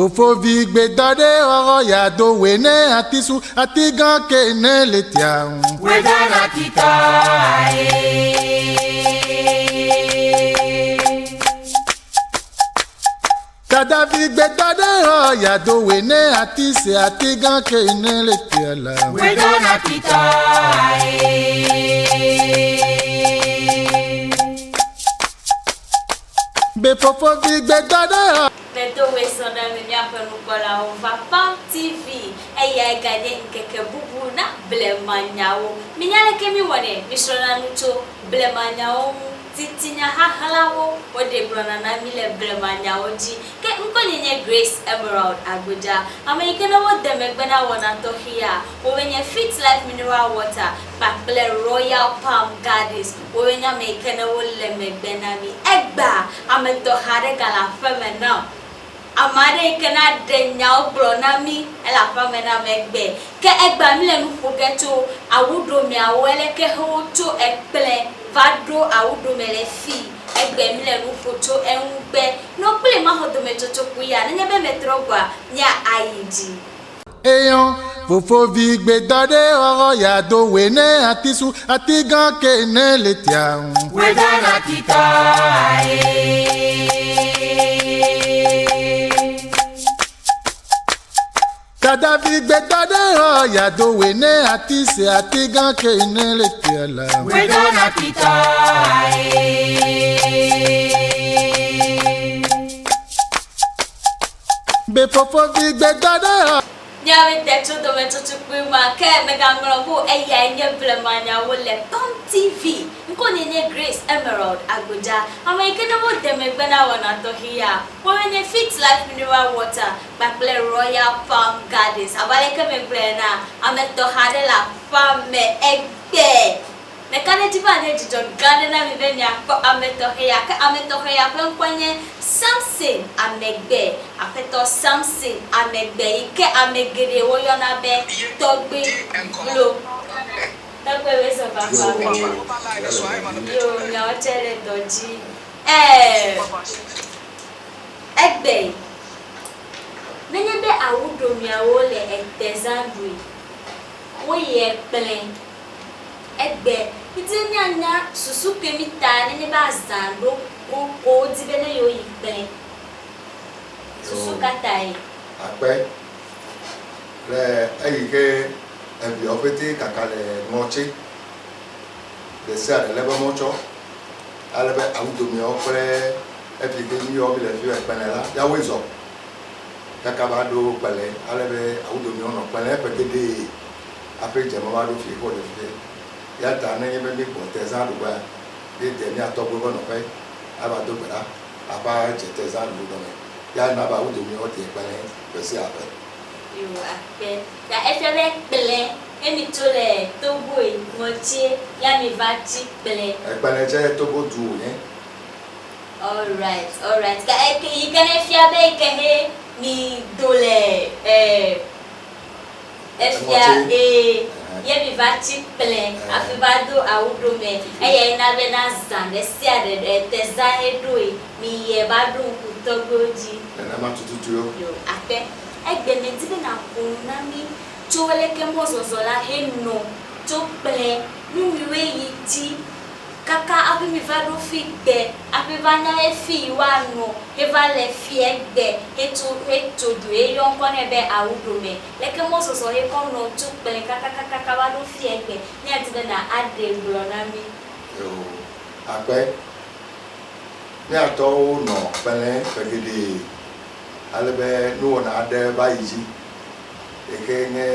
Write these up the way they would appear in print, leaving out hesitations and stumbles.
Fofovi gbedɔ ɖe xɔxɔ ya do wòe ne atisu atigã ke ne le tia. Wedana titɔ aye. Dadavi gbedɔ ɖe xɔ ya do wòe ne atise atigã ke ne le tia la. Wedana titɔ aye. Be fofovi gbedɔ ɖe xɔ. Medo wòe sɔ na mi míaƒe nukpɔlawo va Pam TV eyae ganye ŋkeke bubu na blemanyawo. Minya leke míwɔnɛ? Mísrɔ̃na nu tso blemanyawo ŋu, titinya xaxlawo woɖe gblɔna na mí le blemanyawo dzi. Ke ŋkɔnye nye Grace Emerald Agbodza. Ame yi ke ne wode megbe na wɔna tɔxɛa, woe nye Fit Life Mineral Water kpakple Royal Palm Gardens. Woe nye ame yi ke ne wole megbe na mí. Egbea, ame tɔxɛ aɖe gale aƒeme nam. Ame aɖe yi ke na ɖe nyawo gblɔ na mí ele aƒea me nam egbe. Ke egbea míle nu ƒo ge tso awuɖomeawo, aleke he wotso ekplẽ va ɖo awuɖome le fii. Egbe míle nu ƒo tso eŋu gbe. Nɔ kpli maxɔ dometsotso kpuia, nenye be metrɔ gbɔa, mía ayi dzi. Eyɔ fofovi gbedɔ ɖe xɔxɔ ya do wòe ne atisu atigã ke ne le tia. Wedana titɔ aye. Dadavi gbedɔ ɖe xɔ ya do wòe ne atise atigã ke ne le tia la. Wedana titɔ aye. Be fofovi gbedɔ ɖe xɔ. Míawoe de tso dometsotso kpui ma ke megaŋlɔ be o eyae nye blemanyawo le Pam TV. Ŋkɔnye nye Grace Emerald Agbodza. Ame yi ke ne wode megbe na wɔna tɔxɛ ya, woawoe nye Fit Life Mineral Water kpakple Royal Palm Gardens. Abe aleke megblɔe enea, ame tɔxɛ aɖe le aƒea me egbe. Meka ɖe edzi be anye dzidzɔ gã aɖe na mi be miakpɔ ame tɔxɛ ya. Ke ame tɔxɛ ya ƒe ŋkɔe nye Samson Amegbe. Aƒetɔ Samson Amegbe yi ke ame geɖe woyɔna be Tɔgbui Glo. Tɔgbui wòe zɔ va aƒea me. Yo, miawo tsɛ le dɔ dzi. Ɛɛ, egbe nenye be awuɖomiawo le etezã ɖui, woyɛ kplẽ. Egbe, mídi be míanya susu ke mí ta nenye be azã ɖo ko ko wodi be ne yewoyi kplẽ. Susu ka tae? Akpe le eyi ke eviawo ƒete kaka le ŋɔtsi ɖe sia ɖe le be mɔtsɔ ale be awu domeawo kple efi ke míyɔ mi le fi ekpɛlɛ la yawoe zɔ kaka va ɖo kpɛlɛ ale be awu domeawo nɔ kpɛlɛ ƒe geɖe hafi dze mɔ va ɖo fi xo le fifia. Eya ta nenye be mígbɔ tezã ɖuƒea, míede mía tɔgbuiwo ƒe nɔƒe ava do gbe ɖa ava dze tezã ɖuɖu gɔme. Ya na be awu domi wote kplẽ ƒe sia ƒe. Yo akpe. Ya efia be kplẽ ye mi tso le Togoe ŋɔtsie ya mi va tsi kplẽ. Ekplẽ tse Togo du wònye. Alright, alright. Ga eke yi ke ne fia be yi ke he mi do le eh. Efia ee, ye mi va tsi kplẽ hafi va do awu ɖo me. Eyae na be na zã ɖe sia ɖe ete zã he ɖoe, mi yie va ɖo ŋku tɔgbuiwo dzi. Nenema tututu yo. Yo, akpe. Egbe me di be na ƒo nu na mi tso leke mɔzɔzɔ la he nɔ tso kplẽ nu nyuiwoe yi dzi. Kaka hafi mi va ɖo fi gbe, hafi va nya efi yi woanɔ heva le fiɛ gbe hetso hetso du heyɔ ŋkɔ nɛ be Awuɖome. Leke mɔzɔzɔ hekɔ nɔ tso kplẽ kakakakaka va ɖo fiɛ gbe, míadi be na aɖe gblɔ na mí. Eo, akpe. Míatɔwo nɔ kplẽ ƒe geɖe ale be nuwɔna aɖe va yi dzi yi ke nye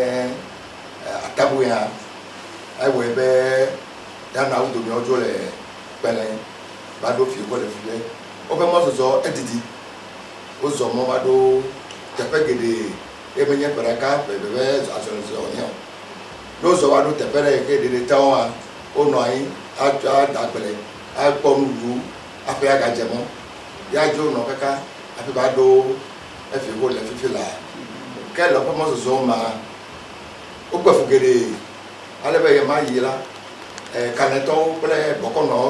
atabunya. Ewɔe be ya na wo domeawo dzo le kpɛlɛ va ɖo fi gbɔ le fi ɖe. Woƒe mɔzɔzɔ edidi. Wozɔ mɔ va ɖo teƒe geɖe eye menye ƒe ɖeka ƒe eve ƒe azɔlizɔ wònye o. Ne wozɔ va ɖo teƒe ɖe yi ke ɖeɖi te wo hã, wonɔ anyi atsɔ ada agble, akpɔ nuɖuɖu hafi agadze mɔ. Ya dzi wonɔ kaka hafi va ɖo efi yi ke wole fifi laa. Ke le woƒe mɔzɔzɔ mea, wokpe fu geɖe. Ale be ɣemaɣi la, kalẽtɔwo kple bɔkɔnɔwo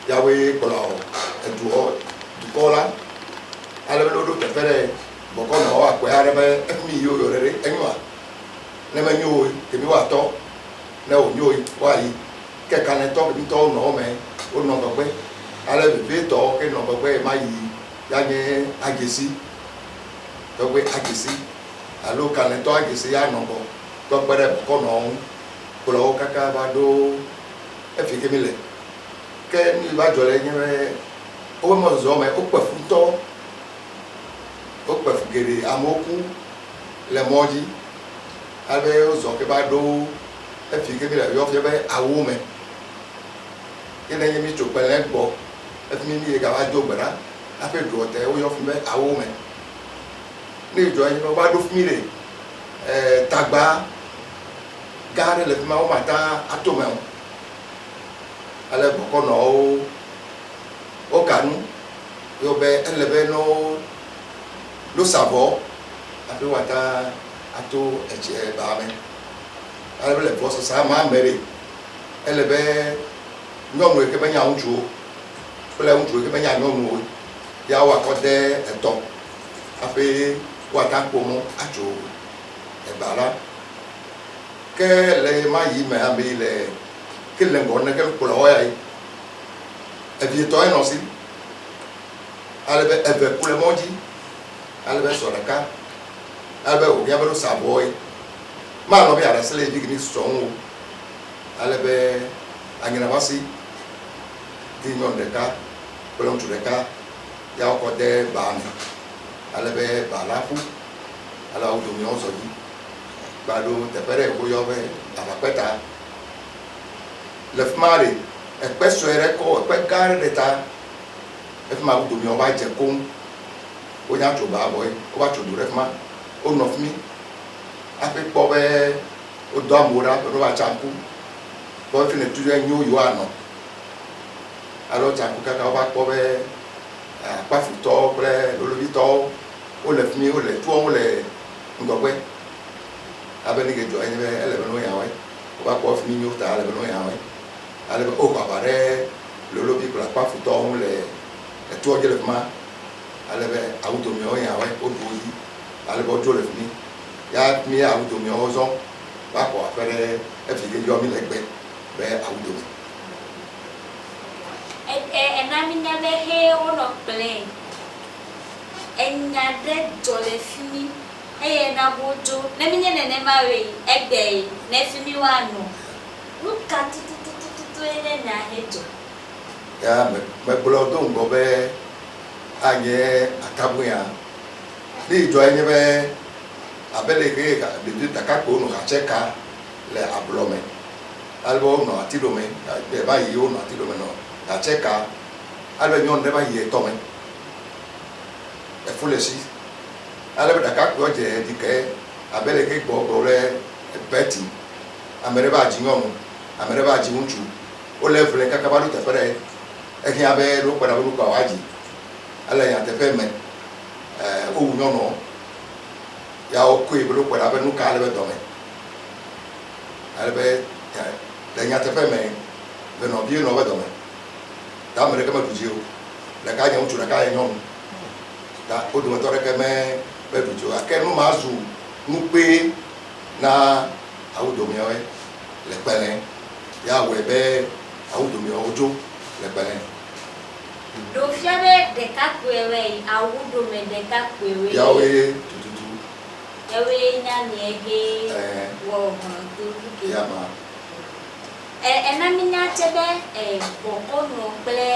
yawoe kplɔ eduɔ, dukɔ la. Ale be ne woɖo teƒe ɖe, Bɔkɔnɔwo akpɔe aɖe be efi mi yi woyɔ ɖe ɖe enyoa? Ne menyo o kemi woatɔ, ne wònyo o woayi. Ke kalẽtɔ kemitɔwo nɔ wo me, wonɔ ŋgɔgbe. Ale vevietɔ ke nɔ ŋgɔgbe ɣemaɣi ya nye Adzesi, tɔgbe Adzesi alo kalẽtɔ Adzesi ya nɔ ŋgɔ tɔ kpe ɖe bɔkɔnɔwo ŋu kplɔ wo kaka va ɖo efi ke mile. Ke nu yi va dzɔ le nye be woƒe mɔzɔzɔ me wokpe fu ŋutɔ. Wokpe fu geɖe, amewo ku le mɔ dzi ale be wozɔ ke va ɖo efi ke mile yɔ fia be awo me. Ke ne nye mi tso kpelẽ gbɔ efi mi mi gava do gbe ɖa hafi ɖoɔ te woyɔ fi be awo me. Ne dzɔ enye be wova ɖo fi mi ɖe e tagba gã aɖe le fi ma womata ato me o. Ale bɔkɔnɔwo woka nu ye wobe ele be ne wo no sa vɔ hafi woata ato etsi eba me. Ale be le vɔsasa ma me ɖe, ele be nyɔnu yi ke menya ŋutsu o kple ŋutsu yi ke menya nyɔnu o ya woakɔ de etɔ hafi woata kpɔ mɔ atso eba la. Ke le ɣe ma ɣi me ame yi le ke le ŋgɔ ne ke kplɔ wo ya yi, evi etɔ̃ ye nɔ si. Ale be eve ku le mɔ dzi, ale be sɔ ɖeka, ale be wòhiã be ɖo sa avɔ ye. Malɔ̃ be yeaɖe asi le ye vi kemi susɔ ŋu o. Ale be anyinabasi di nyɔnu ɖeka kple ŋutsu ɖeka ya wokɔ de baa me. Ale be baa la ƒu ale wo dome wozɔ dzi va ɖo teƒe ɖe woyɔ be Aʋakpeta. Le fi ma ɖe, ekpe sue ɖe kɔ ekpe gã aɖe ɖe ta. Efi ma wo dome wova dze koŋ. Wonya tso baa vɔ ye wova tso do ɖe fi ma. Wonɔ fi mi hafi kpɔ be wodɔ amewo ɖa be ne wova tsa ŋku kpɔ be fi ne tutu enyo yewoanɔ. Ale wotsa ŋku kaka wova kpɔ be akpafutɔwo kple lolovitɔwo wole fi mi, wole tuɔm wole ŋgɔgbe. Abe nu ke dzɔ enye be ele be ne wonya woe. Wova kpɔ fi mi nyo ta ele be ne wonya woe. Ale be woxɔ aʋa ɖe lolovi kple akpafutɔwo ŋu le etoa dzi le fi ma. Ale be awudomeawo nya woe, woɖu wo dzi. Ale be wodzo le fi mi. Ya fi mi awudomeawo zɔ va xɔ aƒe ɖe efi ke yɔ mi le egbe be awudome. Ena mínya be xee wonɔ kplɔe. Enya ɖe dzɔ le fi mi eye na be wodzo. Ne menye nenema oe, egbee ne fi mi woanɔ. Nu ka tututututue nye nya he dzɔ? Ya me, megblɔ do ŋgɔ be anye atabuia. Ne yi dzɔe nye be abe leke ɖevi ɖekakpuiwo nɔ hatsɛ ka le ablɔ me. Ale be wonɔ ati ɖome, va yi wonɔ ati ɖome nɔ hatsɛ ka. Ale be nyɔnu ɖe va yi etɔ me. Efu le esi. Ale be ɖekakpuiwo dze ɖike abe leke gbɔgblɔ ɖe Betty. Ame ɖe va dzi nyɔnu, ame ɖe va dzi ŋutsu. Wole vle kaka va ɖo teƒe ɖe. Ehiã be ne wokpɔe ɖa be nukua woadzi. Ele nyateƒe me, wowu nyɔnuɔ. Ya wokɔe be ne wokpɔe ɖa be nuka le be dɔme. Ale be le nyateƒe me, venɔviwo nɔ woƒe dɔme. Ta ame ɖeke meɖu dzi o. Ɖeka nye ŋutsu, ɖeka nye nyɔnu. Ta wo dometɔ ɖeke me meɖu dzi o. Gake nu ma zu nukpee na awudomeawoe le kpelẽ. Ya wɔe be awudomeawo dzo le kpelẽ. Ɖo fia be ɖekakpuiwoe yi awudome ɖekakpuiwoe. Yawoe tututu. Yawoe nye amee he wɔ hlɔ̃dodu ke. Ya ma. E, ena mínya tsɛ be e, bɔkɔnɔ kple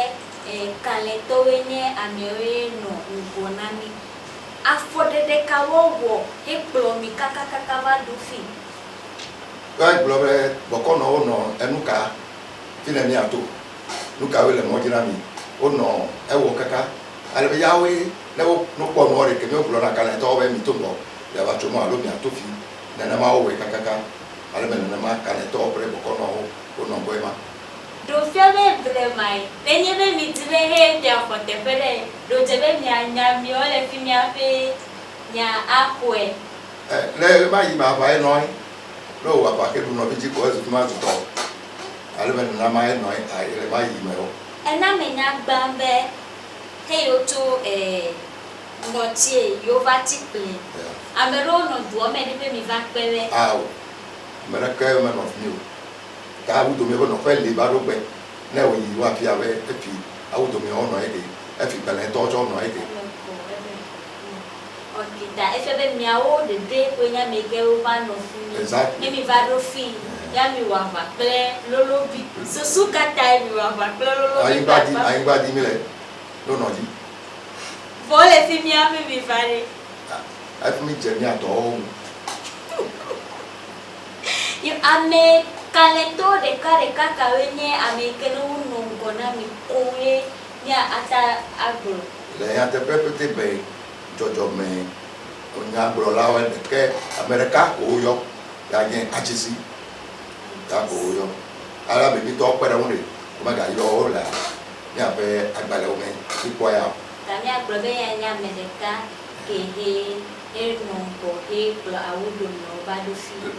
e, kalẽtɔwoe nye amewoe nɔ ŋgɔ na mí. Afɔɖeɖe kawo wɔ hekplɔ mi kakakaka va ɖo fi? Woagblɔ be bɔkɔnɔwo nɔ enu ka fi ne míato, nu kawoe le mɔ dzi na mi. Wonɔ ewɔ kaka ale be yawoe ne wo ne wokpɔ nua ɖe ke míwogblɔ na kalẽtɔwo be mito ŋgɔ miava tso mɔ alo miato fi. Nenema wowɔe kakaka ale be nenema kalẽtɔwo kple bɔkɔnɔwo wonɔ gbɔe ma. Ɖo fia be blemae nenye be midi be hee miaxɔ teƒe ɖe, ɖo dze be mianya miwo le fi miaƒe nya axɔe. Le ɣemaɣi me aʋae nɔ anyi. Ne wowɔ aʋa ke ɖu nɔvi dzi ko ezu fi ma zu tɔ. Ale be nenema ye nɔ anyi le ɣemaɣi me wo. Ena menya gbã be heyi wotso e. ŋɔtie yewo va tsi kple. Ame ɖewo nɔ dua me ɖe be mi va kpe ɖe. Ao, ame ɖeke menɔ fi mi o. Ta awudomia ƒe nɔƒe li va ɖo gbe. Ne wòyi woafia be efi awudomiawo nɔ eke, efi gbalẽtɔwo tsɔ nɔ eke. Eme kɔ, eme kɔ. Ok, ta efia be miawo ɖeɖe koe nye ame yi ke wova nɔ fi mi. Exactly. Ne mi va ɖo fi ya mi wɔ aʋa kple lolobi. Susu ka tae mi wɔ aʋa kple lolobi? Anyigba dzi, anyigba dzi mi le, ɖo nɔ dzi. Vɔ le fi mia hafi mi va ɖe. Hafi mi dze mia dɔwo ŋu. Yo, ame kalẽtɔ ɖeka ɖeka kawoe nye ame yi ke ne wonɔ ŋgɔ na mi koŋ ye mia ata agblɔ? Le nyateƒe pɛtɛ be dzɔdzɔme nyagblɔlawo ɖeke ame ɖeka ko woyɔ ya nye Adzisi ya ko woyɔ. Ale ame vitɔwo kpe ɖe eŋu ɖe womegayɔ wo le míaƒe agbalẽwo me míkpɔ ya o. Ta míagblɔ be eyae nye ame ɖeka ke he enɔ ŋgɔ hekplɔ awudomewo va ɖo fi.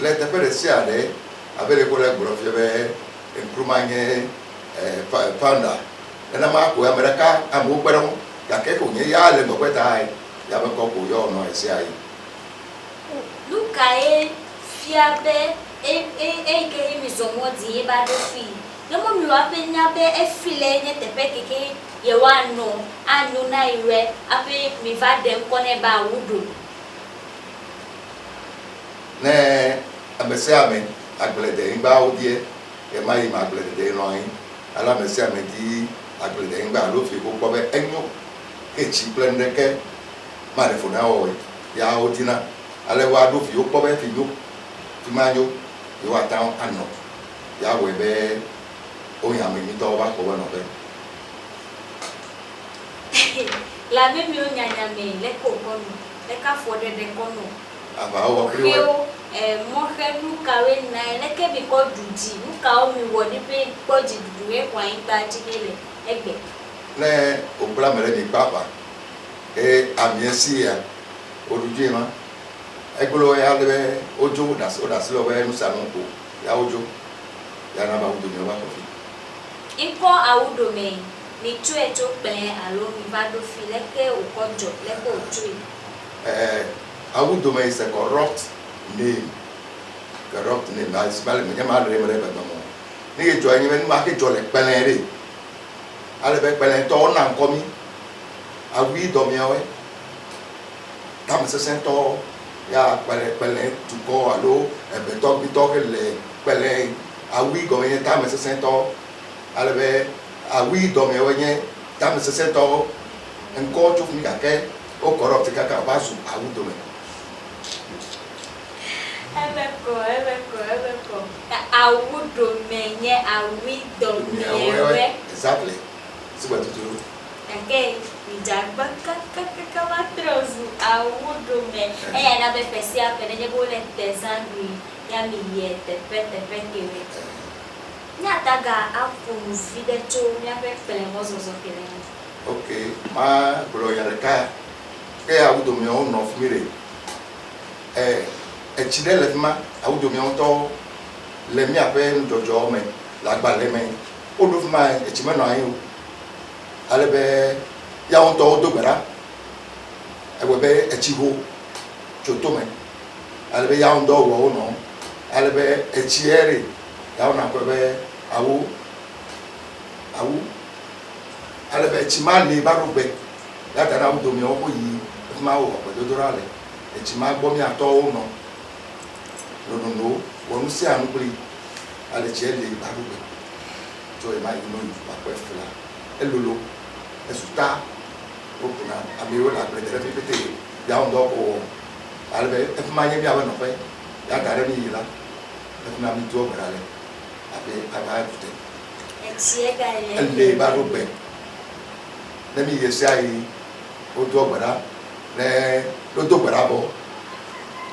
Le teƒe ɖe sia ɖe, abe ɖe wole gblɔ fia be Nkrumah nye founder, nenema koe ame ɖeka amewo kpe ɖe eŋu gake eke wònye ya le ŋgɔgbe tae ya ƒe ŋkɔ ko woyɔ nɔ ɣesiaɣi. Nu kae fia be eyi ke he mizɔ mɔ di ye va ɖo fi? Ne mɔmiwɔ aƒe nya be efi le nye teƒe keke yewoanɔ anyo na yewoe hafi miva ɖe ŋkɔ nɛ be awu ɖo. Ne ame sia ame agbledenyigbawo die, ɣemaɣi me agbledede nɔ anyi. Ale ame sia ame di agbledenyigba alo fi wokpɔ be enyo ke tsi kple nuɖeke maɖe fu na wo o ya wodina. Ale woaɖo fi wokpɔ be fi nyo, fi ma nyo yewoate ŋu anɔ. Ya wɔe be wonya ame nyuitɔwo va xɔ woƒe nɔƒe. Le ame miwo nyanya me leke wòkɔ nɔ, leke afɔɖeɖe kɔ nɔ. Aʋawɔwɔ kpli woe. Xewo, e, mɔxenu kawoe nae, leke mikɔ ɖu dzi, nu kawo miwɔ ɖi be kpɔ dziɖuɖu hexɔ anyigba dzi hele egbe. Ne wògblẽ ame ɖe mi kpe aʋa eye amea si ya, woɖu dzoe ma. Egblɔ ya ale be wodzo, woɖe asi, woɖe asi le woƒe nusianu ŋu ko ya wodzo. Ya na be awudomea va xɔ fi. Ŋkɔ awudome, mitsɔe tso kplẽ alo miva ɖo fi, leke wòkɔ dzɔ, leke wòtsoe? Eh, awudome is a corrupt name, corrupt name, as mele menye ma ɖe eme ɖe gbegbe me o. Ne ye dzɔ enye be nu ma ke dzɔ le kplẽ ɖe. Ale be kplẽtɔwo na ŋkɔ mí, awui dɔmeawoe, tamesesẽtɔwo ya kplẽ kplẽ dukɔ alo ebetɔgbitɔ ke le kplẽ awui gɔme nye tamesesẽtɔ. Ale be awui dɔmeawoe nye tamesesẽtɔwo. Ŋkɔ tso fi mi gake wo corrupt kaka wòva zu awu dome. Eme kɔ, eme kɔ, eme kɔ. Awu dome nye awui dɔmeawoe. Exactly. Sigbe tutu. Gake midze agbagba kakakaka va trɔ zu awu dome. Eya na be ƒe sia ƒe nenye be wole tezã ɖui ya miyie teƒe teƒe kewoe. Míata ga aƒo nu viɖe tso míaƒe kplẽ mɔzɔzɔ ke le ŋu. Ok, ma gblɔ nya ɖeka ke awu domeawo nɔ fi mi ɖe. E, etsi ɖe le fi ma, awu domeawo ŋutɔ le míaƒe nudzɔdzɔ me le agbalẽ me. Woɖo fi ma etsi menɔ anyi o. Ale be yawo ŋutɔ wodo gbe ɖa. Ewɔe be etsi ho tso tome. Ale be yawo ŋutɔ wɔ wo nɔ. Ale be etsie ɖe yawo nakpɔe be awu awu. Ale be etsi ma li va ɖo gbe. Ya ta na awu domeawo ko yi efi ma wowɔ gbedodoɖa le. Etsi ma gbɔ míatɔwo nɔ. Nonono wɔ nu sia nu kpli. Ale tsie li va ɖo gbe. Tso ɣemaɣi no yi woakpɔe fifi la, elolo, ezu ta, wokuna ame yiwo le agble de ɖe fi pɛtɛ ya wo ŋdɔ ko wɔ. Ale be efi ma nye míaƒe nɔƒe. Ya ta ɖe míyi la, efi ma mídoa gbe ɖa le hafi ava ɖu te. Etsie gale Ele va ɖo gbe. Ne míyi ɣesiaɣi, wodoa gbe ɖa. Ne wodo gbe ɖa vɔ,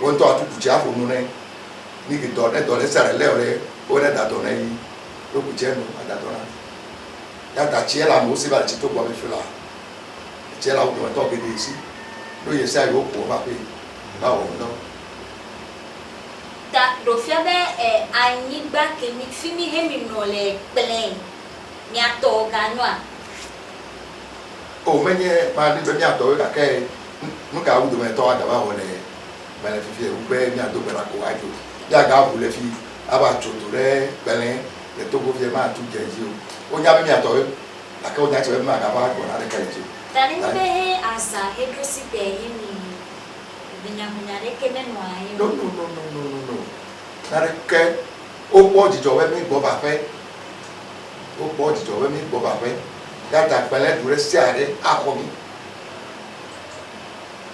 wo ŋutɔ atu ku tsi aƒo nu ne mi ke dɔ ne dɔ ɖe sia ɖe lé wo ɖe, wo ne da dɔ ne yi. Ɖo ku tsie nu ada dɔ na. Ya ta tsie le amewo si va le tsi to gbɔ be fi la. Etsie le awu dometɔ geɖe si. No ɣesiaɣi woku woƒe aƒe va wɔ ŋdɔ. Ta ɖo fia be e anyigba ke mi fi mi he mi nɔ le kplẽ mia tɔ ganɔa? O menye maɖi be míatɔwoe gake nu ka wu dometɔ agava wɔ le me le fifia wu be míado gbe ɖa ko adzo. Míagaʋu le fi ava tso do ɖe Kpɛlɛ le Togo fia matu dze edzi o. Wonya be míatɔwoe gake wonya tse be magava gbɔ naneke le dzi o. Ta nenye be he azã heɖo si te he mi ʋunyaʋunya ɖeke menɔa anyi o. No no no no no no no naneke wokpɔ dzidzɔ be mí gbɔ va aƒe. Wokpɔ dzidzɔ be mí gbɔ va aƒe. Eya ta kpɛlɛ du ɖe sia ɖe axɔ mí.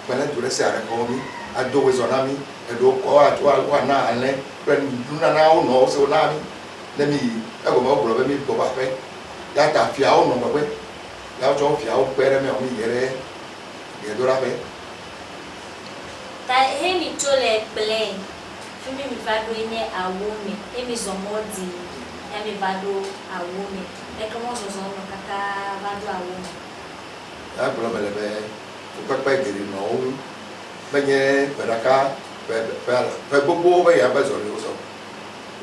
Kpɛlɛ du ɖe sia ɖe xɔ mí, ado wezɔ na mí, eɖewo kɔ woana alẽ kple nunana wo nɔwo se wona mí ne mí yi. Egɔme wogblɔ be mí gbɔ va aƒe. Eya ta fiawo nɔ ŋgɔgbe. Ya wotsɔ fiawo kpe ɖe mía ŋu mí yi ɖe gbedoɖaƒe. Ta he mi tso le kplɛ fi mi mi va ɖo nye awo me. He mi zɔ mɔ di ya mi va ɖo awo me. Leke mɔzɔzɔ nɔ kaka va ɖo awo me? Ya gblɔ mele be fukpekpe geɖe nɔ wo ŋu. Menye ƒe ɖeka, ƒe, ƒe, ƒe gbogbowo be ya be zɔli wozɔ.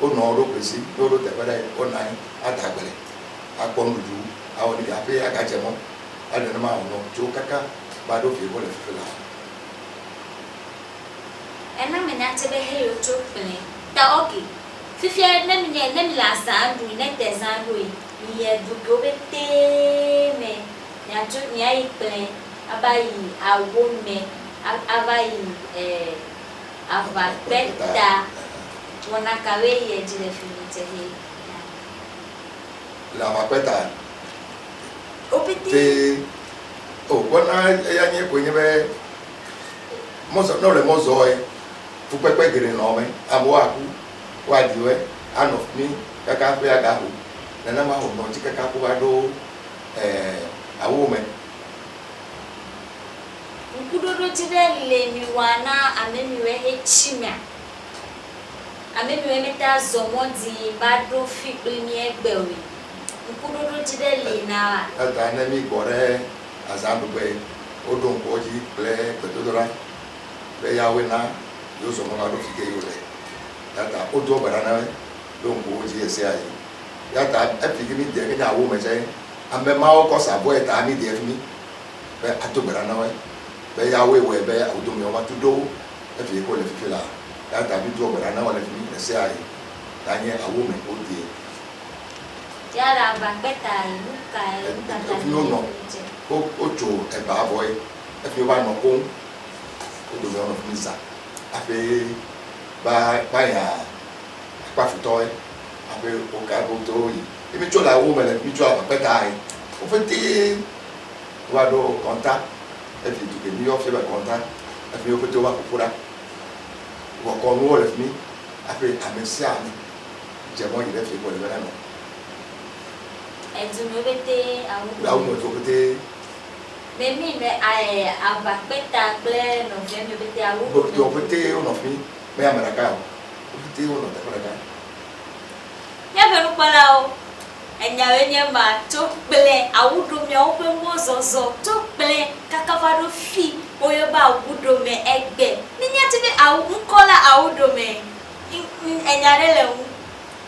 Wonɔ wo ɖokui si, ne woɖo teƒe ɖe, wonɔ anyi ada agble, akpɔ nuɖuɖu, awɔ ɖi hafi agadze mɔ. Ale nenema wònɔ tso kaka va ɖo fi wole fifi laa. Ena menya tse be heyo tso kplẽ ta ok fifia ne mi nye ne mi le azã ɖui ne te zã ɖoe mi yi edu kewo be tee me mia tso mia yi kplẽ ava yi awo me ava yi eh aʋa kpe ta wɔna kawoe yi edzi le fimi tse he ya. Le aʋa kpe ta Wo pete. Tee o wɔna eya nye koe nye be. Mɔzɔ, ne wole mɔ zɔe, fukpekpe geɖe nɔ eme, amewo aku, woaɖi woe, anɔ fi mi kaka ƒe agaho. Nenema wònɔ dzi kaka ko va ɖo awo me. Ŋkuɖoɖodzi ɖe le mi wɔa na ame miwoe he tsi mea? Ame miwoe mete azɔ mɔ dzi va ɖo fi kpli mi egbe oe? Ŋkuɖoɖodzi ɖe li na wa? Eta ne mi gbɔ ɖe azãɖugbe Woɖo ŋku wo dzi kple gbedodoɖa be Yawe na yewo zɔ mɔ va ɖo fi ke yewole. Eya ta wodoa gbe ɖa na wo ɖo ŋku wo dzi ɣesiaɣi. Eya ta efi ke míde ke nye awu me tsɛ, ame mawo kɔ sa vɔe ta míde fi mi be ado gbe ɖa na woe be Yawe wɔe be awudomewo va tu ɖo wo efi ke wole fifi laa. Eya ta mídoa gbe ɖa na wo le fi mi ɣesiaɣi. Ta nye awu me wodee. Ya ɖe ava kpe ta yi nu kae nu ka ta Efi wonɔ. Wo wotso eba vɔ ye efi wova nɔ koŋ. Wo dome wonɔ fi mi zã hafi va va nya akpafutɔwoe hafi woka woto yi. Ye mi tso le awu me le mi tso ava kpe ta yi. Wo ƒete wova ɖo kɔnta efi du ke mi yɔ fia be kɔnta efi wo ƒete wova ƒoƒu ɖa. Wɔ kɔnuwo le fi mi hafi ame sia ame dze mɔ yi ɖe fi ko le be nenɔ. Edu me pete awu me. Awu me du pete. Me mi me ae ava kpeta kple nɔvia me pete awu me. Du pete wonɔ fi me ame ɖeka o. Pete wonɔ teƒe ɖeka. Míaƒe nukpɔlawo, enyawoe nye ma tso kple awuɖomeawo ƒe mɔzɔzɔ tso kple kaka va ɖo fi woyɔ be awuɖome egbe. Mínya tse be awu ŋkɔ la awuɖome enya ɖe le ŋu.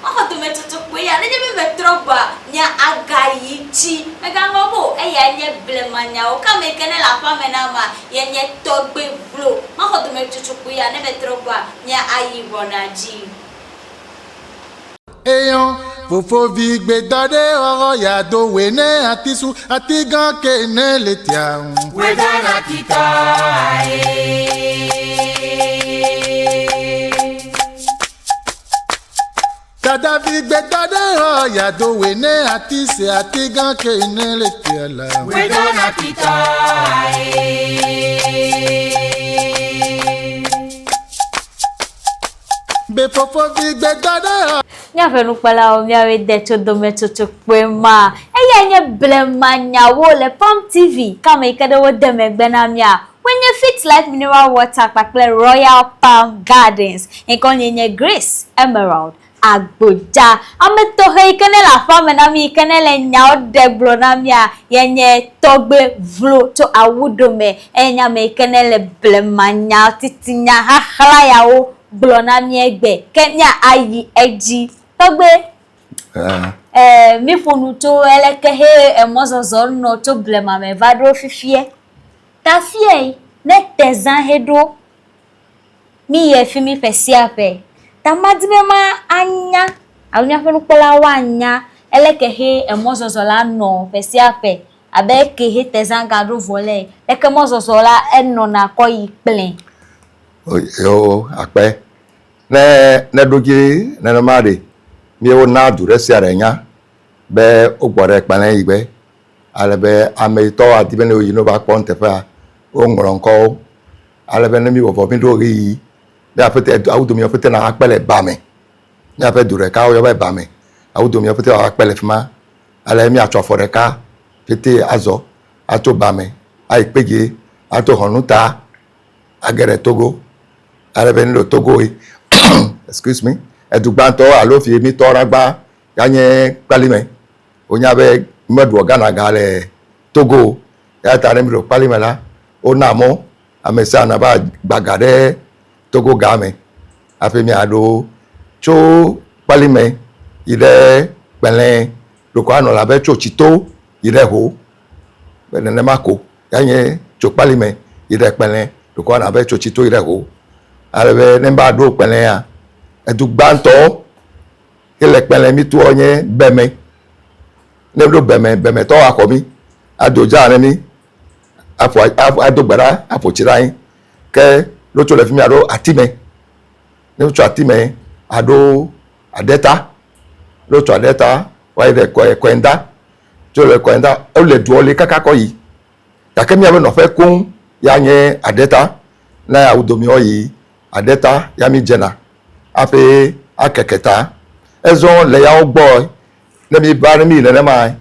Maxɔ dometsotso kpui ya. Nenye be metrɔ gbɔa, nye agayi dzi. Megaŋlɔ be o, eyae nye blemanyawo. Ke ame yi ke nele aƒea me nam ma, ye nye tɔgbui vlo. Maxɔ dometsotso kpui ya. Ne metrɔ gbɔa, nye ayi wɔna dzi. Eyɔ fofovi gbedɔ ɖe ɔrɔ ya do we ne atisu atigã ke ne le tia. Wedana titɔ ae. Dadavi gbedɔ ɖe xɔ ya do we ne ati se ati gã ke ne le tia la. Wedana titɔ ae. Be fofovi gbedɔ ɖe xɔ. Míaƒe nukpɔlawo, míawoe de tso dometsotso kpɔe ma. Eyae nye blemanyawo le Pam TV, ke ame yi ke ɖe wode megbe na mía Wonye Fit Life Mineral Water kpakple Royal Palm Gardens. Ŋkɔnye nye Grace Emerald Agbodza. Ame tɔxɛ yi ke ne le aƒea me na mí yi ke ne le nyawo ɖe gblɔ na mía ye nye Tɔgbe Vlo tso Awudome. Eye nye ame yi ke ne le blemanya titinya xaxla yawo gblɔ na mí egbe. Ke mía ayi edzi. Tɔgbe. Eh, míƒo nu tso eleke he emɔzɔzɔ nɔ tso blema me va ɖo fifiɛ. Ta fiɛ ne tezã heɖo míyie fi mi ƒe sia ƒe. Ta madi be ma anya alo míaƒe nukpɔlawo anya eleke he emɔzɔzɔ la nɔ ƒe sia ƒe abe eke he tezã gaɖo vɔ le. Leke mɔzɔzɔ la enɔna kɔ yi kplẽ. Yo akpe. Ne ne ɖo dzi nenema ɖe, míewo na du ɖe sia ɖe nya be wogbɔ ɖe kpalẽ yi gbe. Ale be ame yi tɔwo adi be ne woyi ne wova kpɔ nuteƒea, woŋlɔ ŋkɔwo. Ale be ne míwɔ vɔ míɖo ɣeyiɣi be aƒete awu domi ƒete na akpe le ba me. Míaƒe du ɖeka woyɔ be ba me. Awu domi ƒete wa akpe le fi ma. Ale míatsɔ afɔ ɖeka ƒete azɔ atso ba me ayi kpedzi ato hɔnuta age ɖe Togo. Ale be ne ɖo Togo yi, excuse me, edu gbãtɔ alo fi mi tɔ ɖa gbã ya nye Kpalime. Wonya be meɖua Ghana ga le Togo o. Eya ta ne mi ɖo Kpalime la, wona mɔ ame sia ame va gba ga ɖe Togo ga me hafi miaɖo tso Kpalime yi ɖe Kpɛlɛ. Ɖeko anɔ abe tso Tsito yi ɖe Ho. Be nenema ko ya nye tso Kpalime yi ɖe Kpɛlɛ. Ɖeko anɔ abe tso Tsito yi ɖe Ho. Ale be ne va ɖo Kpɛlɛa, edu gbãtɔ ke le Kpɛlɛ mi toa nye Beme. Ne ɖo Beme, Bemetɔwo axɔ mi, ado dza ne mi, aƒo ado gbe ɖa, aƒo tsi ɖe anyi. Ke ne wotso le fi mi aɖo Atime. Ne wotso Atime aɖo Adeta. Ne wotso Adeta woayi ɖe Kɔɛnda. Tso le Kɔɛnda, wole duɔ li kaka kɔ yi. Gake míaƒe nɔƒe koŋ ya nye Adeta. Ne awu domiɔ yi Adeta ya mi dzena hafi akeke ta. Ezɔ le yawo gbɔ ne mi va ne mi yi nenema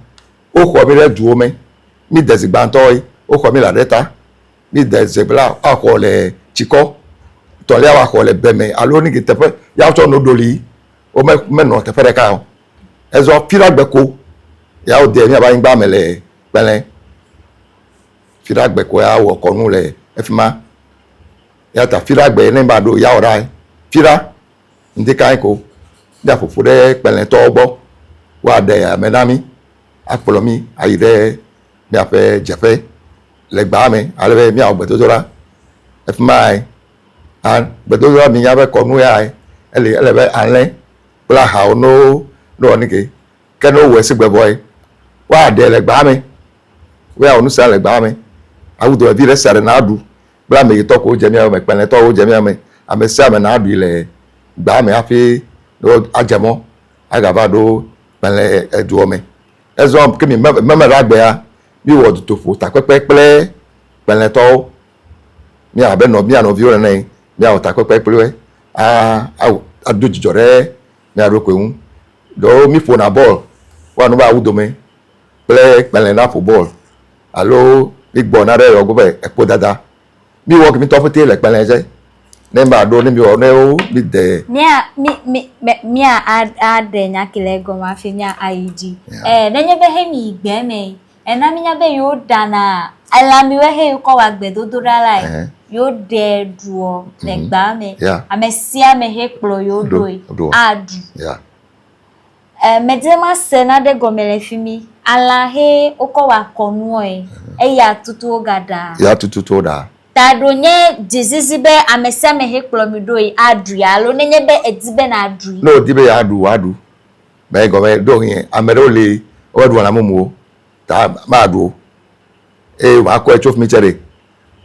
woxɔ mi ɖe duwo me. Mi de zi gbãtɔ woxɔ mi le Adeta. Mi de zi bla woaxɔ le Tsikɔ. Tɔlia woaxɔ le Beme alo niki teƒe ya wotsɔ no ɖoli. Wome menɔ teƒe ɖeka o. Ezɔ fiɖagbe ko ya wode míaƒe anyigba me le Kpɛlɛ. Fiɖagbe ko ya wɔ kɔnu le efi ma. Eya ta fiɖagbe ne va ɖo yawo ɖa, fiɖa ŋdikae ko míaƒo ƒu ɖe kpɛlɛtɔwo gbɔ woaɖe ame na mí, akplɔ mí ayi ɖe míaƒe dzeƒe le gbea me ale be míawɔ gbedodoɖa. Efi mae a gbedodoɖa minya be kɔnu yae ele ele be alẽ kple ahawo ne wo ne wɔ nike. Ke ne wowɔe sigbe vɔe, woaɖee le gbea me. Woawɔ nu sia le gbea me. Awu domevi ɖe sia ɖe naɖu kple ame yitɔ ko wodze mía me, kpɛlɛtɔwo wodze mía me. Ame sia ame naɖui le gbea me hafi adze mɔ agava ɖo kpɛlɛ edua me. Ezɔ ke mi meme ɖe agbea, míwɔ dutoƒo takpekpe kple kpɛlɛtɔwo. Mía abe nɔ mía nɔviwo nene, míawɔ takpekpe kpli woe a ado dzidzɔ ɖe mía ɖokui ŋu. Ɖewo míƒona bɔl, woanu be awu dome kple kpɛlɛ naƒo bɔl alo mígbɔna ɖe yɔgo be ekpodada. Míwɔ ke mítɔ ƒete le kpɛlɛ dze. Ne ma ɖo ne míwɔ ne wo míde. Mía mi mi me mía aɖe nya ke le egɔme hafi mía ayi dzi. Eh nenye be he mi yi gbe me ena mínya be yewo ɖana elãmiwoe he yewo kɔ wa gbedodoɖa lae. Yewo ɖe ɖuɔ le gbea me. Ame sia ame he kplɔ yewo ɖoe aɖu. E medi be mase nane gɔme le fi mi. Alã he wokɔ wa kɔnuɔe eya tutu wogaɖaa. Ya tututu woɖaa. Ta ɖo nye dzizizi be ame sia ame he kplɔ mi ɖoe aɖui alo nenye be èdi be nàɖui. Ne wòdi be yeaɖu, wòaɖu. Me gɔme ɖo hɛn ame ɖewo li womeɖua lã mumu o ta maɖu o. Eye makɔe tso fi mi tse ɖe.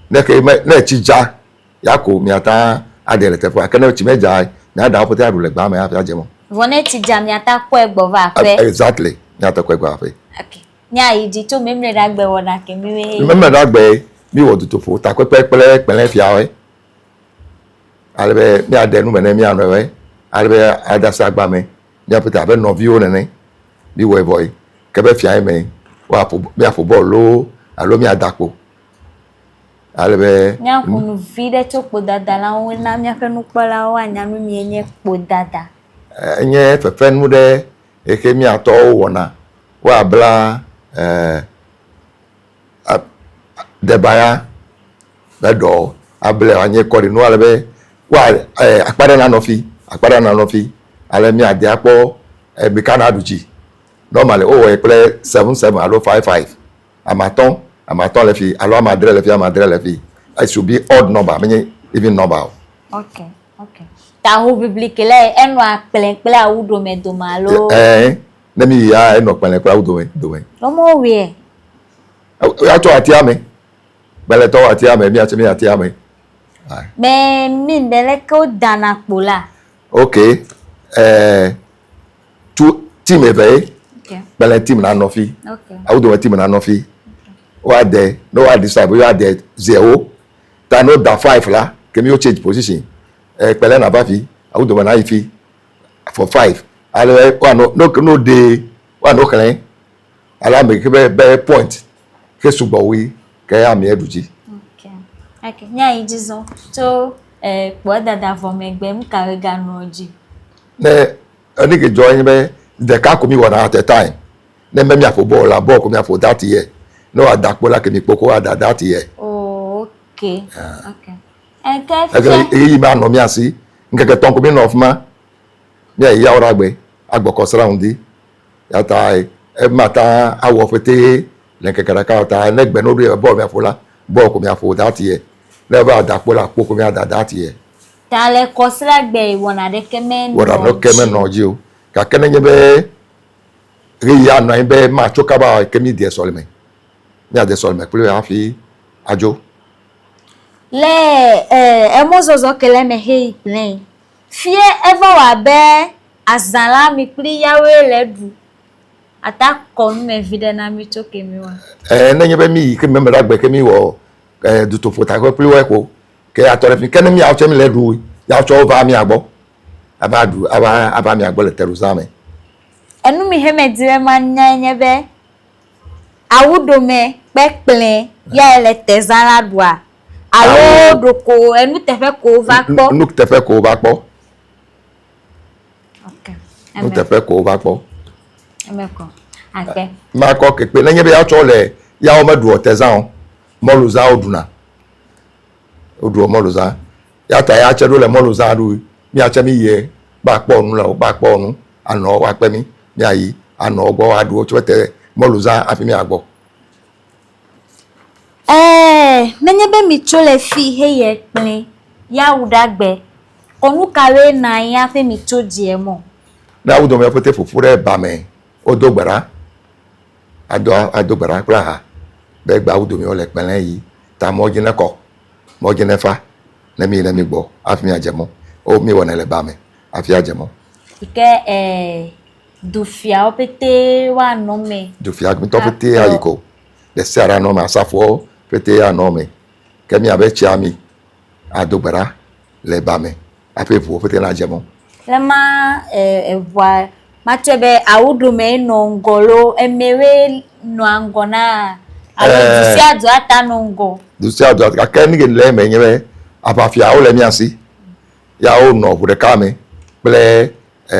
Ne ke me ne etsi dza ya ko miata aɖe le teƒea. Ke ne etsi medza miaɖa wo ƒete aɖu le gbea me hafi adze mɔ. Vɔ ne etsi dza miata kɔe gbɔ va aƒe. Exactly. Miate kɔe gbɔ aƒe. Okay. Míayi dzi tso Memleɖagbe wɔna ke mi wɛ. Memleɖagbe míwɔ dutoƒo takpekpe kple kpɛlɛfiawoe. Ale be míaɖe nu me ne mía nɔewoe. Ale be ade asi agba me míaƒete abe nɔviwo nene. Míwɔe vɔ yi ke be fiae me woaƒo míaƒo bɔl loo alo míada kpo. Ale be. Míaƒo nu viɖe tso kpodada la ŋu na míaƒe nukpɔlawo woanya nu mie nye kpodada. Enye fefenu ɖe yi ke mía tɔwo wɔna. Woabla e debaya be ɖɔ able wòanye kɔɖinu ale be woa e akpa ɖe nanɔ fi, akpa ɖe nanɔ fi ale míade akpɔ. Mika na ɖu dzi. Normally wowɔe kple 7 7 alo 5 5. Ame atɔ̃, ame atɔ̃ le fi alo ame adre le fi, ame adre le fi. It should be odd number, menye even number o. Ok. Ta hoʋiʋli ke le enɔa kplẽ kple awu ɖome dome alo? Ɛɛ, ne mi yia enɔ kplẽ kple awu dome dome. Lɔmɔ wɔe. Woatsɔ atia me. Kpɛlɛtɔwo atia me, míatsɔ mi atia me. Me mi ŋɖe leke wodana kpo la? Ok. Ɛɛ, tu team eve ye. Kpɛlɛ team na nɔ fi. Awu dome team na nɔ fi. Woade, ne woa decide be woade zewo. Ta ne woda 5 la, ke mi wo change position. Kpɛlɛ na va fi, awu dome na yi fi for 5. Ale woanɔ, ne ne woɖe, woanɔ xlẽ. Ale ame ke be be point ke sugbɔ wui ke amea ɖu dzi. Ok. Ok. Nya yi dzi zɔ tso kpoa dada vɔ megbe nu ka ganɔ dzi? Ne enu ke dzɔ nye be ɖeka ko mi wɔna at a time. Ne be miaƒo bɔl la, bɔl ko miaƒo that year. Ne woada kpo la ke mi kpo ko woada that year. Oh, ok. Ok. Eke Eke fia. ɣeyiɣi ma nɔ mía si. Ŋkeke tɔ̃ ko mi nɔ afi ma. Míayi Yawoɖagbe agbɔ kɔsiɖa ŋdi. Ya ta ema ta awɔ ƒete le ŋkeke ɖeka o ta ne gbe ne woɖoe be bɔl miaƒo la, bɔl ko miaƒo that year. Ne eva da kpo la, kpo ko miada that year. Ta le kɔsiɖagbe wɔna ɖeke menɔ Wɔna ɖeke dzi. menɔ dzi o. Gake nenye be ɣeyiɣi anɔ anyi be matso kaba ke mi de sɔlime. Míade sɔlime kpli wo hafi adzo. Le emɔzɔzɔ ke le eme heyi kplẽ. Fie eva wɔ abe azã la mi kpli yawoe le ɖu. Ata kɔ nume viɖe na mi tso ke mi wa. Nenye be mi yi ke meme ɖe agbe ke mi wɔ dutoƒo takpekpe kpli woe ko ke atɔ ɖe fi. Ke ne miawo tse mi le ɖu yawo tsɔ wova mia gbɔ. Ava ɖu ava ava mia gbɔ le teɖuzã me. Enu mi he me di be manya nye be awu ɖome kpekplẽ ya le tezã la ɖua alo ɖoko enuteƒe ko wova kpɔ. Nuteƒe ko wova kpɔ. Ok. Nuteƒe ko wova kpɔ. Eme kɔ. Akpe. Makɔ kekpe nenye be yatsɔ le yawo meɖuɔ tezã o. Mɔluzã woɖuna. Woɖuɔ mɔluzã. Ya ta ya tse ɖo le mɔluzã ɖu. Miatse mi yie ba kpɔ nu le wo ba kpɔ nu anɔ woakpe mi miayi anɔ wo gbɔ woaɖu wotsɔ te mɔluzã hafi miagbɔ. Ɛɛ, nenye be mitso le fi heye kplẽ ya wu ɖe agbe, kɔnu kawoe na anyi hafi mitso dzie mɔ? Ne awu dome ƒete ƒoƒu ɖe ba me, wodo gbe ɖa, ado ado gbe ɖa kple aha be gbe awu dome wole kplẽ yi ta mɔ dzi nekɔ, mɔ dzi nefa ne mi yi ne mi gbɔ hafi miadze mɔ. Wo mi wɔnɛ le ba me hafi adze mɔ. Yi ke ɛɛ dufiawo pete woanɔ me. Dufia ŋutɔ pete ayi ko. Ɖe sia ɖe anɔ me, asafoawo pete anɔ me. Ke miabe tsia mi ado gbe ɖa le ba me hafi ʋuwo pete nadze mɔ. Le ma eʋua matsɔe be awu ɖome nɔ ŋgɔ lo emewoe nɔa ŋgɔ na alo du sia du ata nɔ ŋgɔ. Du sia du ata gake nu ke le eme nye be aʋafiawo le mía si. Ya wonɔ ʋu ɖeka me kple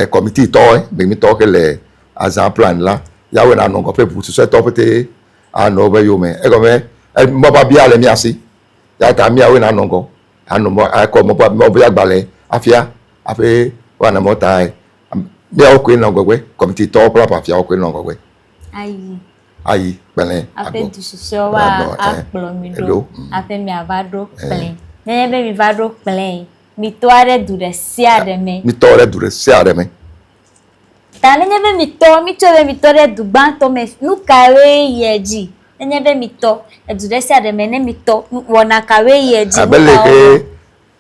kɔmititɔwo, gbemitɔwo ke le azã plan la. Ya woe nanɔ ŋgɔ ƒe ʋu susɔetɔwo pete anɔ woƒe yome. Egɔme be mɔbiabia le mía si. Ya ta míawoe nanɔ ŋgɔ anɔ mɔ akɔ mɔbiagbalẽ afia hafi woanɔ mɔ ta. Míawo koe nɔ ŋgɔgbe. Kɔmititɔwo kple aʋafiawo koe nɔ ŋgɔgbe. Ayi. Ayi kplẽ Aƒe du susɔewo akplɔ mi ɖo hafi miava ɖo kplẽ. Nenye be miva ɖo kplẽ, mitɔ ɖe du ɖe sia ɖe me. Mitɔ ɖe du ɖe sia ɖe me. Ta nenye be mitɔ, mitsɔe be mitɔ ɖe du gbãtɔ me, nu kawoe yia edzi? Nenye be mitɔ edu ɖe sia ɖe me, ne mitɔ, wɔna kawoe yia edzi? Abe leke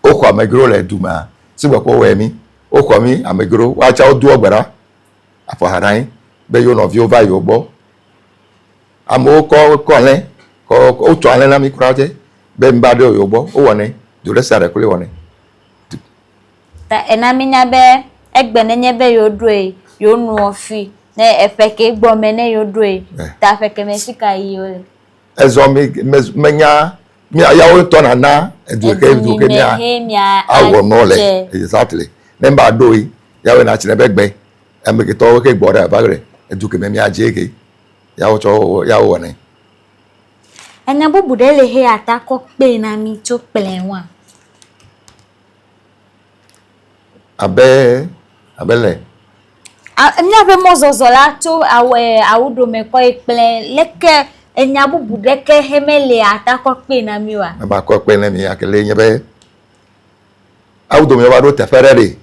woxɔ amedzro le du mea, sigbe ko wowɔe mi. Woxɔ mi amedzro, woatsa wodoa gbe ɖa afɔ ha ɖe anyi be yewo nɔviwo va yewo gbɔ. Amewo kɔ kɔ alẽ, kɔ wotsɔ alẽ na mi kura tse be mi va ɖo yewo gbɔ. Wowɔnɛ, du ɖe sia ɖe kloe wɔnɛ. Ta ena mínya be egbe nenye be yewo ɖoe, yewo nuɔ fi ne eƒe ke gbɔ me ne yewo ɖoe, ta ƒe ke me fi ka yi wole. Ezɔ mi me menya mia yawo ŋutɔ nana edu ke du ke mia awɔ nɔ le exactly. Ne mba ɖoe yawoe na tsi ne be gbe ame ketɔwo ke gbɔ ɖe ava ɖe edu ke me mia dze ke yawo tsɔ yawo wɔnɛ. Enya bubu ɖe le he ata kɔ kpee na mi tso kplẽ ŋua? Abe abe le. A míaƒe mɔzɔzɔ la tso awu e awuɖome kɔ yi kple leke enya bubu ɖeke he mele atakɔ kpee na mí oa? Meva kɔ kpe ne mi akele nye be awudome va ɖo teƒe ɖe ɖe.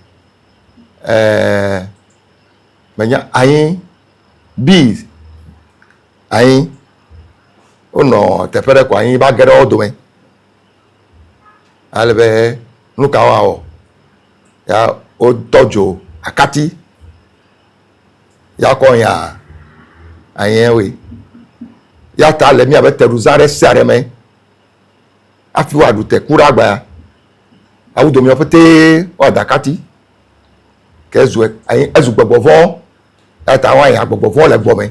Ɛɛ menya anyi bees anyi wonɔ teƒe ɖe ko anyi va ge ɖe wo dome. Ale be nu ka woawɔ? Ya wotɔ dzo akati ya kɔ nya anyiɛwoe. Ya ta le míabe teɖuza ɖe sia ɖe me hafi woaɖu teku ɖe agbea. Awu domeawo ƒete woada akati ke ezu anyi ezu gbɔgbɔ vɔ eya ta woanya gbɔgbɔ vɔ le gbɔme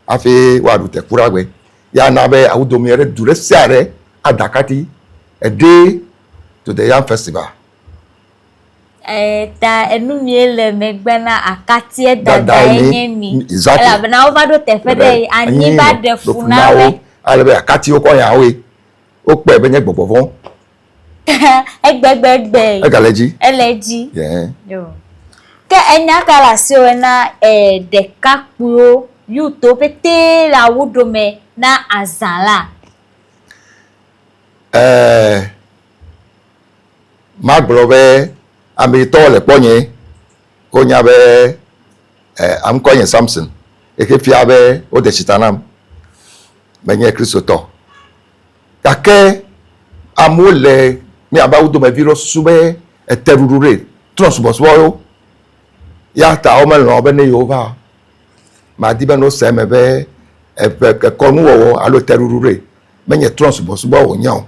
hafi woaɖu teku ɖe agbe. Ya na be awu domea ɖe du ɖe sia ɖe ada akati a day to the yam festival. Eh, ta enu mie le megbe na akatie dada ye nye mi. Exactly. Elabena wova ɖo teƒe ɖe anyi va ɖe fu na wo. Ale be akatiwo kɔ nya woe. Wokpɔe be nye gbɔgbɔ vɔ̃. Egbegbegbe. Egale edzi. Ele edzi. Yeah. Yo. Ke enya ka le asiwò na eh, ɖekakpuiwo, youthwo ƒete le awu ɖome na azã la? Eh, magblɔ be ame yi tɔwo le kpɔnye, wonya be eh, ŋkɔ nye Samson, exe fia be wode tsi ta nam. Menye Kristotɔ. Gake amewo le míabe awu domevi ɖewo susu be eteɖuɖu ɖe trɔ̃subɔsubɔ yewo. Ya ta womelɔ̃ be ne yewova o. Madi be ne wose eme be eƒe kɔnuwɔwɔ alo teɖuɖu ɖe menye trɔ̃subɔsubɔ wònye o.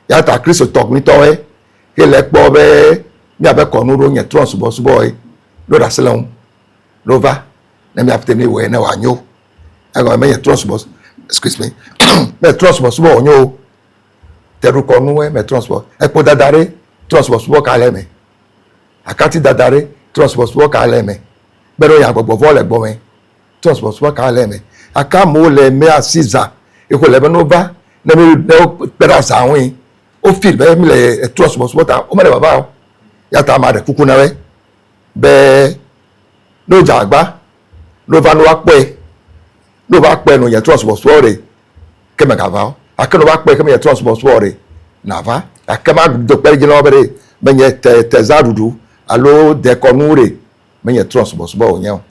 Ya ta Kristotɔ nyuitɔwoe ke le ekpɔ be míaƒe kɔnu ɖewo nye trɔ̃subɔsubɔe ɖo ɖe asi le ŋu. Ne wova ne míaƒete míwɔe ne wòanyo. Egɔme menye trɔ̃subɔsubɔ, excuse me, menye trɔ̃subɔsubɔ wònye o. Teɖukɔnuwoe me trɔ̃subɔ. Ekpodada ɖe trɔ̃subɔsubɔ ka le eme? Akatidada ɖe trɔ̃subɔsubɔ ka le eme? Be ɖe wonya gbɔgbɔ vɔ̃ le gbɔme trɔ̃subɔsubɔ ka le eme? Gake amewo le mía si zã ye ko le be ne wova ne mi ne wokpe ɖe azã ŋui wo feel be mi le trɔ̃subɔsubɔ ta womele vava o. Ya ta amea ɖe kuku na woe be ne wodze agbagba ne wova ne woakpɔe ne wova kpɔe ne wonye trɔ̃subɔsubɔ ɖe ke megava o. Gake ne wova kpɔe ke menye trɔ̃subɔsubɔ ɖe nava. Gake mado kpe ɖe edzi na wo be ɖe menye te tezãɖuɖu alo dekɔnu ɖe menye trɔ̃subɔsubɔ wònye o.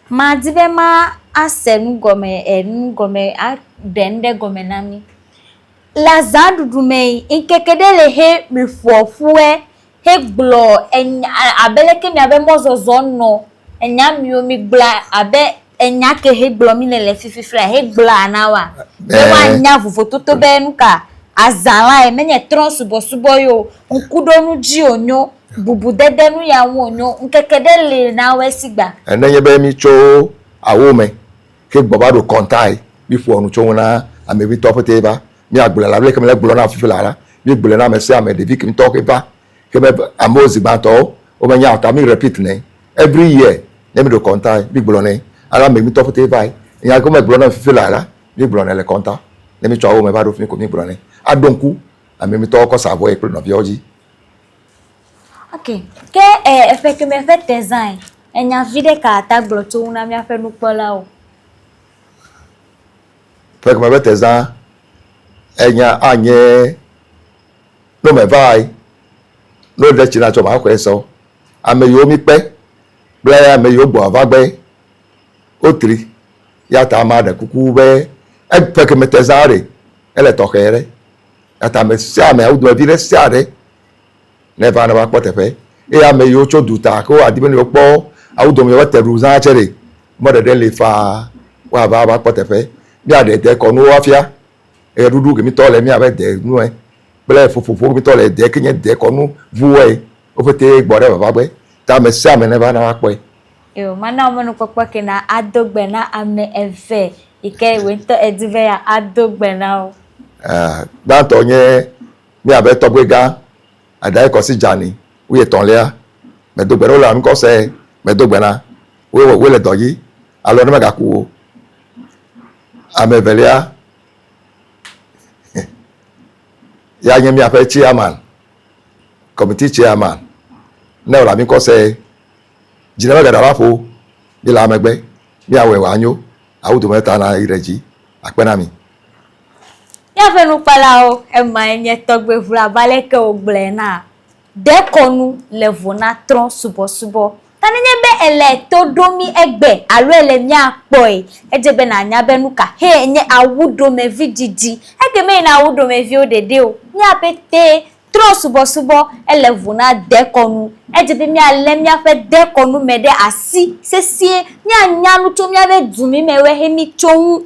Madi be ma ase nu gɔme e nu gɔme aɖe nu ɖe gɔme na mi. Le azãɖuɖu me ŋkeke ɖe le he mi ƒoa ƒue hegblɔ enya abe leke miabe mɔzɔzɔ nɔ enya miwo migblɔa abe enya ke hegblɔ mi le le fififia hegblɔa na woa? Be woanya vovototo be nu ka azã lae menye trɔ̃subɔsubɔ ye o, ŋkuɖonu dzi wònyo, bubudede nu ya ŋu wònyo, ŋkeke ɖe li na woe sigba. Nenye be mítso awo me ke gbɔ va ɖo kɔntae, míƒoa nu tso ŋu na ame ʋitɔ ƒete va. Míagblɔe le abe leke mele egblɔm na fifi laa la, mígblɔe na ame sia ame, ɖevi ŋutɔ ke va ke be amewo zi gbãtɔwo womenya o ta mí repeat nɛ every year ne míɖo kɔnta mígblɔ nɛ ale ame ŋutɔ ƒete vae. Nya ke megblɔ na fifi laa la, mígblɔ nɛ le kɔnta ne mítsɔ awo me va ɖo fi ko mígblɔ nɛ. Aɖo ŋku ame ŋutɔ kɔ sa avɔe kple nɔviawo dzi. Ok, ke eh, eƒe kemɛ ƒe tezãe, enya viɖe ka ata gblɔ tso ŋu na míaƒe nukpɔlawo? Ƒe kemɛ ƒe tezã, enya anye ne mevae, ne woɖe tsi na tsɔ maxɔe sɔ. Ame yiwo míkpe kple ame yiwo gbɔ ava gbe wotri. Ya ta amea ɖe kuku be eƒe keme tezã ɖe ele tɔxɛ ɖe. Ya ta ame sia ame, wo domevi ɖe sia ɖe neva ne woakpɔ teƒe. Eye ame yiwo tso duta ke woadi be ne yewoakpɔ awu dome yewoate ɖu zã tsɛ ɖe, mɔɖeɖe li faa woava va kpɔ teƒe. Míaɖe dekɔnuwo afia. Eɣeɖuɖu ke mitɔ le míaƒe de nue kple ƒuƒoƒo ke mitɔ le de ke nye dekɔnu ŋuwoe wo ƒete gbɔ ɖe vava gbe. Ta ame sia ame neva ne woakpɔe. Eo, mana wò mɔnukpɔkpɔ ke na ado gbe na ame eve yi ke wò ŋutɔ èdi be yeado gbe na wo. Ah, gbãtɔ nye míaƒe tɔgbuigã Adaye Kɔsi Dzani wuietɔ̃lia. Medo gbe na wo le ŋkɔ se, medo gbe na wo, woe le dɔ dzi alo ne megaku o. Ame evelia ya nye míaƒe chairman, committee chairman. Ne wòle ami kɔ se, dzi ne megaɖe la ƒo. Míele amegbe, míawɔe wòanyo, awu dome ta na yi ɖe dzi. Akpe na mi. Míaƒe nukpɔlawo, emae nye tɔgbe ʋlu abe aleke wògblɔe na. Dekɔnu le vo na trɔ̃ subɔsubɔ. Ta nenye be èle to ɖom mí egbe alo èle mía kpɔe, edze be nànya be nuka hee nye awuɖomevidzidzi. Eke meyina awuɖomeviwo ɖeɖe o, mía ƒetee trɔ̃ subɔsubɔ ele vo na dekɔnu. Edze be míalé míaƒe dekɔnu me ɖe asi sesĩe, míanya nu tso míaƒe du mi me he mí tso ŋu.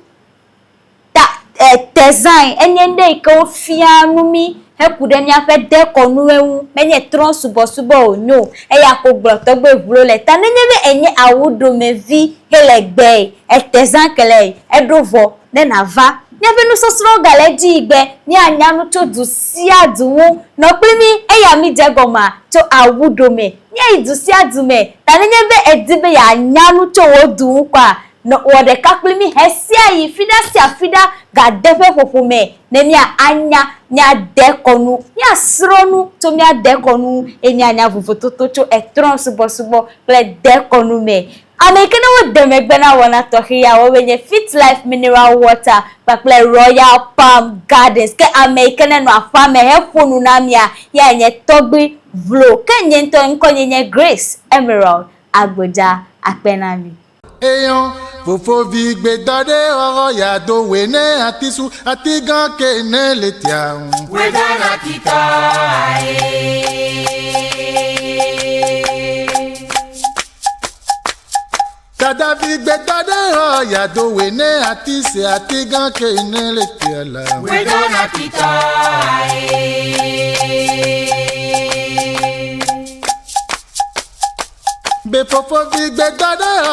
Ta e tezãe enye nu ɖe yi ke wofiaa nu mí heku ɖe míaƒe dekɔnuwo ŋu. Menye trɔ̃subɔsubɔ wònye o. Eya ko gblɔ tɔgbe ʋlo le. Ta nenye be enye awuɖomevi hele gbee, etezã ke le eɖo vɔ ne nàva. Míaƒe nusɔsrɔ̃wo gale edzi yi be míanya nu tso du sia du ŋu. Nɔ kpli mí eya mídze egɔmea tso awuɖome. Míayi du sia du me. Ta nenye be èdi be yeanya nu tso wò du ŋu kɔa, Nɔ wɔ ɖeka kpli mí ɣesiaɣi, fiɖa sia fiɖa, gade ƒe ƒoƒo me ne mía anya mía dekɔnu, mía srɔ̃ nu tso mía dekɔnu ŋu eye mía nya vovototo tso etrɔ̃ subɔsubɔ kple dekɔnu me. Ame yi ke ne wo de megbe na wɔna tɔxɛ ya woawoe nye Fit Life Mineral Water kpakple Royal Palm Gardens. Ke ame yi ke ne nɔ aƒea me heƒo nu na mía yae nye Tɔgbui Vlo. Ke nye ŋutɔ ŋkɔnye nye Grace Emerald Agbodza. Akpe na mi. Eyɔ fofovi gbedɔ ɖe xɔxɔ ya do wòe ne atisu atigã ke ne le tia. Wedana titɔ ae. Dadavi gbedɔ ɖe xɔ ya do wòe ne atise atigã ke ne le tia la. Wedana titɔ ae. Be fofovi gbedɔ ɖe xɔ.